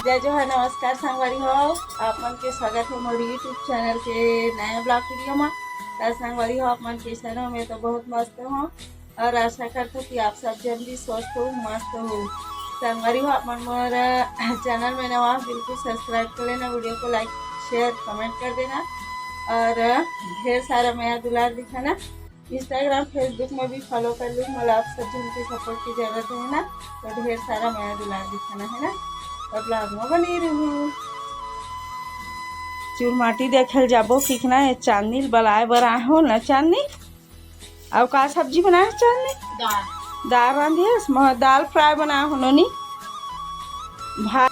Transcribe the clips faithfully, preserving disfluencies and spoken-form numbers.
जय जोहार, नमस्कार संगवारी हो, आप मन के स्वागत हे मोर YouTube चैनल के नया ब्लॉग वीडियो मा। त संगवारी हो, आप मन कैसन हो? मैं तो बहुत मस्त हूँ और आशा करत हूँ कि आप सब जन भी स्वस्थ हो, मस्त हो। संगवारी हो, आप मन मोर चैनल में नवा, बिल्कुल सब्सक्राइब कर लेना, वीडियो को लाइक, शेयर, कमेंट कर देना और ढेर सारा मया दुलार दिखाना। Instagram, Facebook में भी फॉलो कर लू, मोला आप सब जन के सपोर्ट की जरूरत है ना, तो ढेर सारा मया दुलार दिखाना है ना, तो ब्लॉग में बने रहू। चुरमाटी देखे ल जाबो कि ना, ये चांदनी ल बलाए बर आए हो ना चांदनी। अउ का सब्जी बनाए हो चांदनी? दाल। दाल रांधे हस, मैं दाल फ्राई बनाए हो नोनी। भात।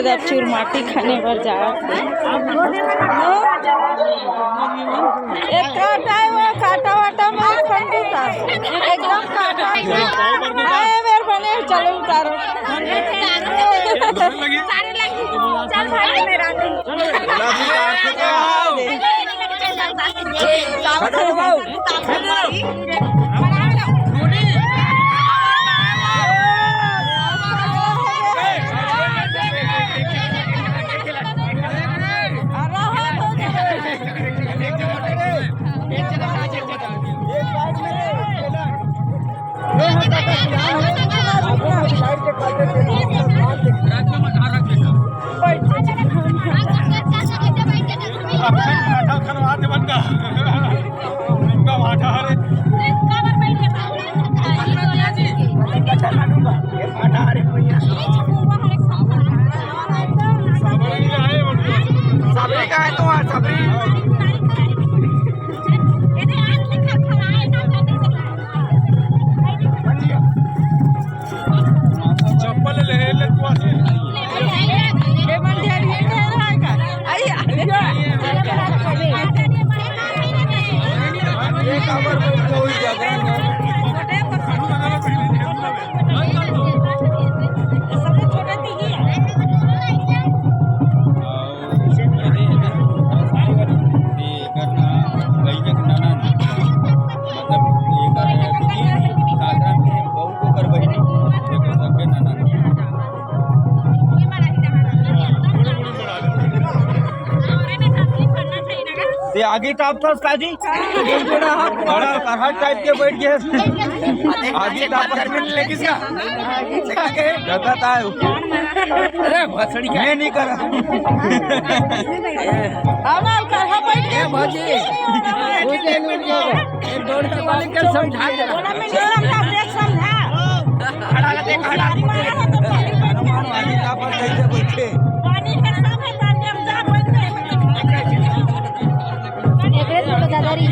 इधर चुरमाटी खाने बर जात हे। एक काटा है, वो काटा वाटा में फंडू का। एकदम काटा है। हाँ, ये मेरे बने, चलो उतारो। सारे लगी। चल भाई, मेरा नहीं। चप्पल ले ले तू आसी। ये आगी तापथस का जी? बड़ा करहट टाइप के बैठ गए। आगी तापथस। दादा ताय। अरे भसड़ी का। मैं नहीं करा। हमार करहा बैठ गए। भौजी। एक दौड़ के वाले के समझा दे। खड़ा रहते, खड़ा। एकरे थोड़ा ज्यादा रही।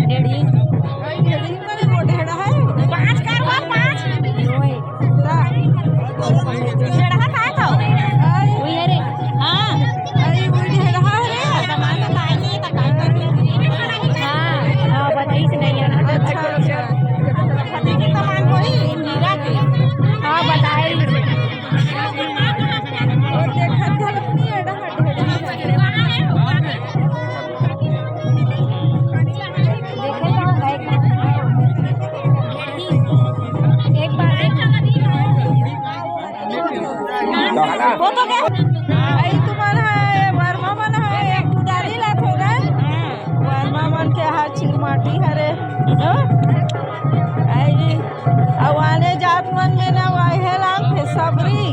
डेढ़ी। पाँच का हुआ, पाँच। ढेढ़ा का था? वही है रे। हाँ। अरे, वो ढेढ़ा है रे। हाँ, हाँ, बताइस नहीं है। अच्छा, अच्छा। पति के सामान वही, हीरा के। हाँ, बताइस। और देखा था, नहीं, एड़ा हट, हट। देखो, कहाँ गए? एक बार, एक बार। वो तो क्या? आई तुम्हारा है, वर्मा मन है, एक कुदारी ला थोड़ा। वर्मा मन के हाथ चिरमाटी हरे। हाँ? आई, अब आने जात मन में ना वाहे लाग थे सबरी।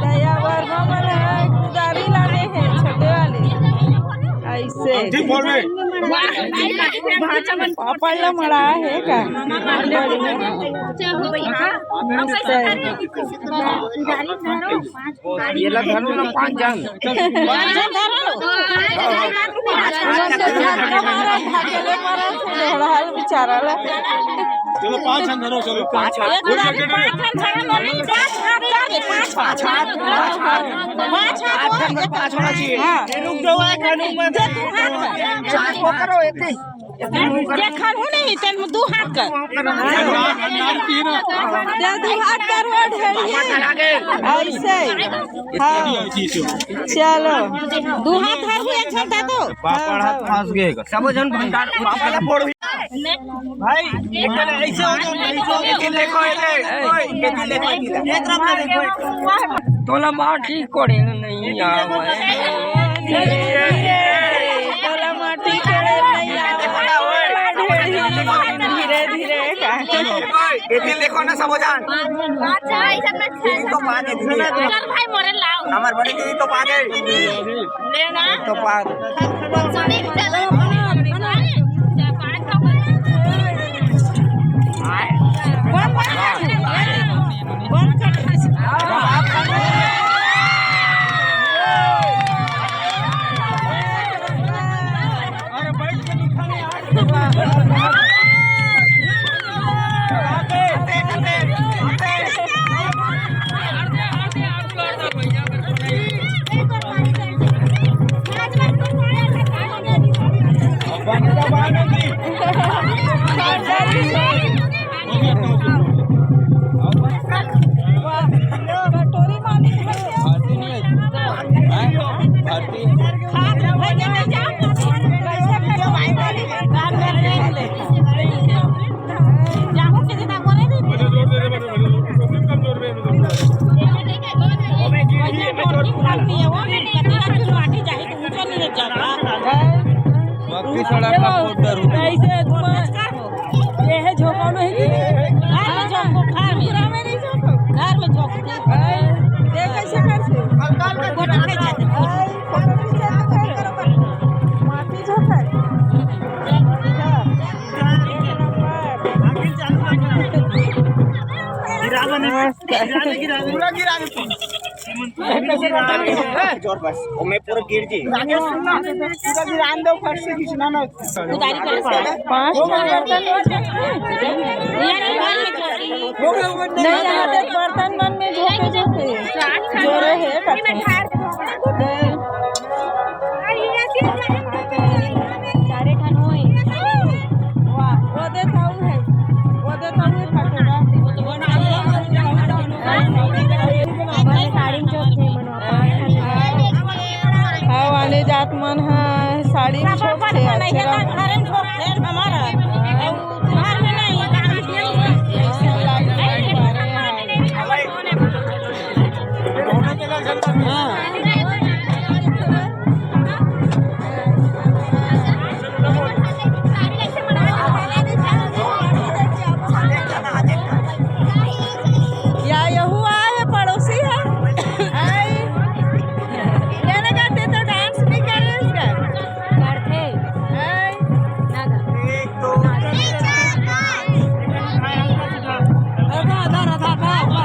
दया वर्मा मन है, कुदारी लाने हैं, छोटे वाले। ऐसे। ठीक बोल रहे। पापड़ ला मड़ा है का? ये ला धरो ना, पाँच जन। पाँच जन धरो। अकेले मरा, अकेले मरा, बेचारा ला। चलो, पाँच जन धरो, चलो। पाँच हाथ। एक हाथ, पाँच जन धरो, पाँच हाथ कर दे, पाँच हाथ। पाँच हाथ, पाँच हाथ। पाँच हाथ। आठ जन में पाँच होना चाहिए। हाँ। रुक जाओ, एक हाथ में। दे, दू हाथ कर। चार को करो, एक ही। देखल हो नहीं, तेन दू हाथ कर। दे दू हाथ कर, वो ढेरी। ऐसे। हाँ। चलो। दू हाथ हर भी एक झन दे दो। पापड़ हाथ फंस गए। सब जन भंडार पापड़ ला फोड़। भाई, ऐसे हो जाओ, ऐसे हो जाओ। देखो, ये देखो, ये देखो। तोला माटी कोड़े नहीं आवे। तोला माटी कोड़े नहीं आवे। धीरे, धीरे का। ये देखो ना, सब जान। अच्छा, ऐसा तो अच्छा है। तो पा दे, दीदी। चल भाई, मोरे लाओ। हमार बड़ी दीदी तो पा दे। ले ना। तो पा दे। सुनी, चलो। गिरा दे, गिरा दे, गिरा दे। पूरा गिरा दे। जोर बस, वो मैं पूरा गिर जी। राकेश, सुन ना, पूरा गिरा दो, फट से खींचना ना। पाँच ठन बर्तन हो गए। नहीं, यहाँ देख, बर्तन मन में झोंके झोंके जोरे हे कथे। चारे ठन होई। वाह, वो दे ताऊ है, वो दे ताऊ है फटोरा। हमारे साड़ी में जो थे मनवा। हाँ, वाले जात मन ह साड़ी में छोट से अक्षरा। या यहू आए हे, पड़ोसी है। आई। लेने का ते तो डांस भी करे इसका। करथे। आई। ना गा। एक, दो, तीन, चार, पाँच। आधा, आधा, आधा, आधा।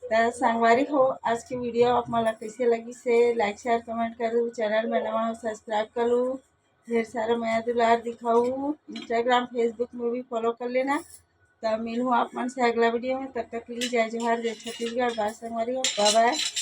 त संगवारी हो, आज के वीडियो आप मन ला कइसे लगिस हे, like, share, comment करू, channel में नवा हो, subscribe करू, ढेर सारा मया दुलार दिखाऊ, Instagram, Facebook में भी follow कर लेना। त मिलहूँ आप मन से अगला वीडियो में, तब तक के लिए जय जोहार, जय छत्तीसगढ़, bye संगवारी हो, bye bye।